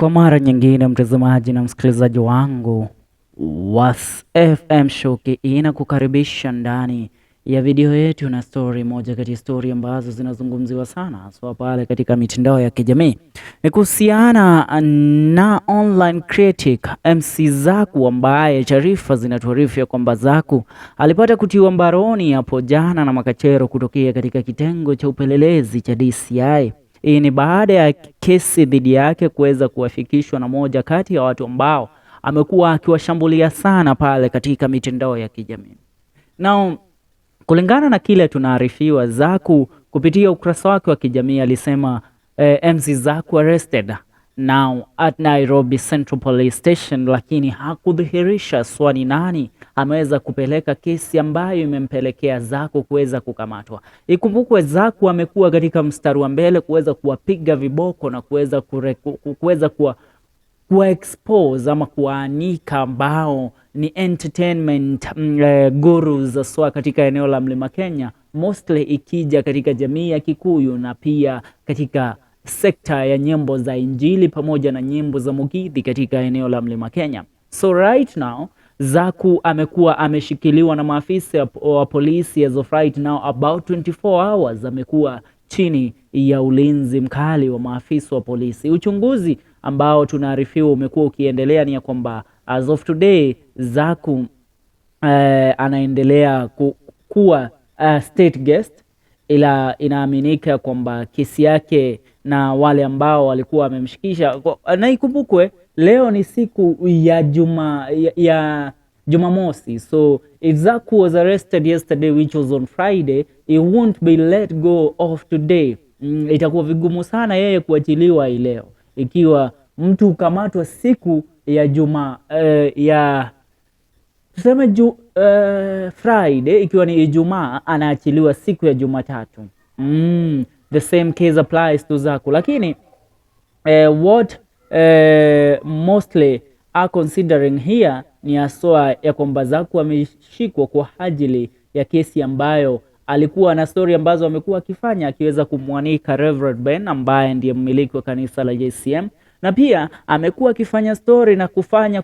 Kwa mara nyingine, mtazamaji na msikilizaji wangu wa FM Show inakukaribisha ndani ya video yetu na story moja kati ya story ambazo zinazungumziwa sana haswa pale katika mitandao ya kijamii ni kuhusiana na online critic MC Zaku, ambaye taarifa zinatuarifu ya kwamba Zaku alipata kutiwa mbaroni hapo jana na makachero kutokea katika kitengo cha upelelezi cha DCI. Hii ni baada ya kesi dhidi yake kuweza kuwafikishwa na moja kati ya watu ambao amekuwa akiwashambulia sana pale katika mitandao ya kijamii. Now, kulingana na kile tunaarifiwa, Zaku kupitia ukurasa wake wa kijamii alisema MC Zaku arrested now at Nairobi Central Police Station, lakini hakudhihirisha swali nani ameweza kupeleka kesi ambayo imempelekea Zaku kuweza kukamatwa. Ikumbukwe Zaku amekuwa katika mstari wa mbele kuweza kuwapiga viboko na kuweza kuwa expose ama kuwaanika ambao ni entertainment gurus haswa katika eneo la Mlima Kenya, mostly ikija katika jamii ya Kikuyu na pia katika sekta ya nyimbo za Injili pamoja na nyimbo za Mugithi katika eneo la Mlima Kenya. So right now Zaku amekuwa ameshikiliwa na maafisa wa polisi as of right now, about 24 hours amekuwa chini ya ulinzi mkali wa maafisa wa polisi. Uchunguzi ambao tunaarifiwa umekuwa ukiendelea ni ya kwamba as of today Zaku anaendelea kuwa state guest, ila inaaminika kwamba kesi yake na wale ambao walikuwa wamemshikisha, na ikumbukwe leo ni siku ya Jumamosi, so if Zaku was arrested yesterday, which was on Friday, he won't be let go of today. Itakuwa vigumu sana yeye kuachiliwa hii leo ikiwa mtu hukamatwa siku ya juma ya tuseme Friday, ikiwa ni Ijumaa, anaachiliwa siku ya Jumatatu. The same case applies to Zaku, lakini what mostly are considering here ni haswa ya kwamba Zaku ameshikwa kwa ajili ya kesi ambayo alikuwa na story ambazo amekuwa akifanya akiweza kumwanika Reverend Ben ambaye ndiye mmiliki wa kanisa la JCM, na pia amekuwa akifanya story na kufanya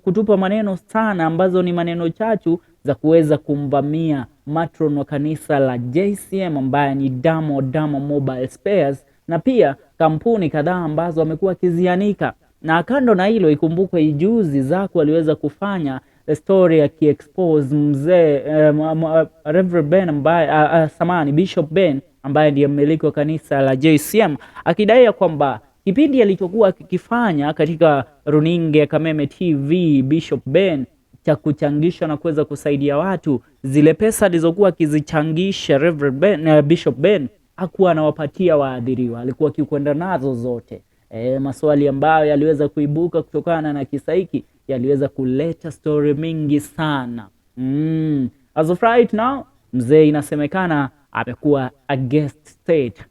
kutupa maneno sana ambazo ni maneno chachu za kuweza kumvamia matron wa kanisa la JCM ambaye ni Damo Damo Mobile Spares, na pia kampuni kadhaa ambazo amekuwa akizianika. Na kando na hilo, ikumbukwe juzi Zaku aliweza kufanya story akiexpose mzee Reverend Ben ambaye samani Bishop Ben ambaye ndiye mmiliki wa kanisa la JCM, akidai ya kwamba kipindi alichokuwa akikifanya katika runinga ya Kameme TV Bishop Ben cha kuchangisha na kuweza kusaidia watu, zile pesa alizokuwa akizichangisha Reverend Ben, Bishop Ben hakuwa anawapatia waadhiriwa, alikuwa akikwenda nazo zote. Maswali ambayo yaliweza kuibuka kutokana na kisa hiki yaliweza kuleta story mingi sana. As of right now, mzee inasemekana amekuwa a guest state.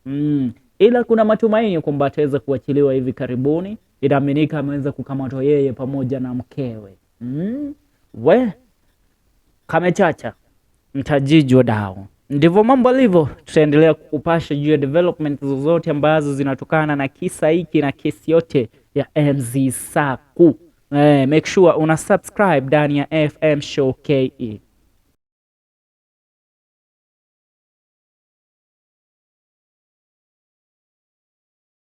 Ila kuna matumaini kwamba ataweza kuachiliwa hivi karibuni. Inaaminika ameweza kukamatwa yeye pamoja na mkewe. We kamechacha mtajijwa dao. Ndivyo mambo alivyo. Tutaendelea kukupasha juu ya development zozote ambazo zinatokana na kisa hiki na kesi yote ya MZ Zaku. Make sure una subscribe ndani ya FM Show KE.